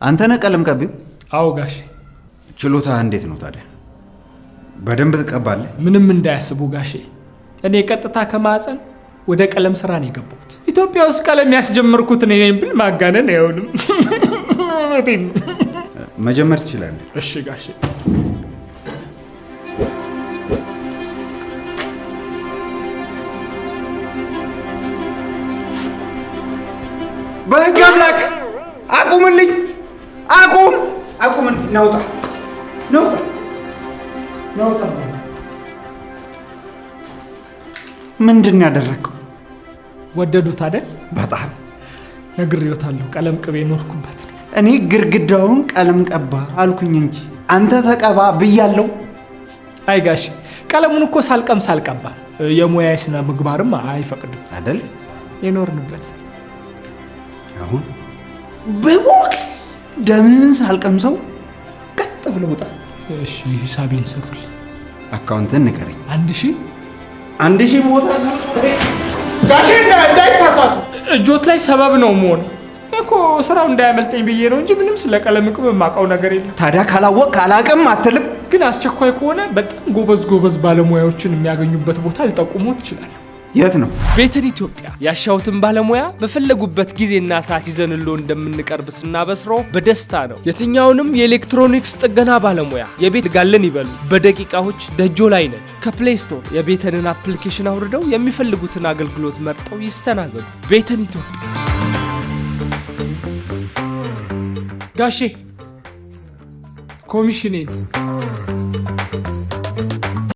አንተ ነህ ቀለም ቀቢው? አዎ ጋሼ። ችሎታ እንዴት ነው ታዲያ? በደንብ ትቀባለህ? ምንም እንዳያስቡ ጋሼ፣ እኔ ቀጥታ ከማዕፀን ወደ ቀለም ስራ ነው የገባሁት። ኢትዮጵያ ውስጥ ቀለም ያስጀመርኩት እኔ ነኝ ብል ማጋነን አይሆንም። እውነቴን ነው። መጀመር ትችላለህ። እሺ ጋሼ። በህግ አምላክ አቁምልኝ! አቁም! አቁምልኝ! ናውጣ! ናውጣ! ናውጣ! ምንድን ነው ያደረግከው? ወደዱት አይደል? በጣም። ነግሬዎታለሁ። ቀለም ቅቤ ኖርኩበት ነው። እኔ ግድግዳውን ቀለም ቀባ አልኩኝ እንጂ አንተ ተቀባ ብያለሁ። አይ ጋሼ፣ ቀለሙን እኮ ሳልቀም ሳልቀባ የሙያ ስነ ምግባርም አይፈቅድም። አይደል? የኖርንበት። አሁን በቦክስ ደምህን ሳልቀምሰው ቀጥ ብለህ ውጣ። እሺ፣ ሂሳቤን ስሩልኝ። አካውንትን ንገረኝ። 1000። 1000 ቦታ። ጋሼ፣ እንዳይሳሳቱ፣ እጆት ላይ ሰበብ ነው መሆን እኮ ስራው እንዳያመልጠኝ ብዬ ነው እንጂ ምንም ስለ ቀለም ቅብ የማውቀው ነገር የለም። ታዲያ ካላወቅ አላቅም አትልም? ግን አስቸኳይ ከሆነ በጣም ጎበዝ ጎበዝ ባለሙያዎችን የሚያገኙበት ቦታ ልጠቁሞት እችላለሁ። የት ነው? ቤተን ኢትዮጵያ ያሻውትን ባለሙያ በፈለጉበት ጊዜና ሰዓት ይዘንሎ እንደምንቀርብ ስናበስሮ በደስታ ነው። የትኛውንም የኤሌክትሮኒክስ ጥገና ባለሙያ የቤት ጋለን ይበሉ፣ በደቂቃዎች ደጆ ላይ ነን። ከ Play Store የቤተንን application አውርደው የሚፈልጉትን አገልግሎት መርጠው ይስተናገዱ። ቤተን ኢትዮጵያ። ጋሼ፣ ኮሚሽኔን።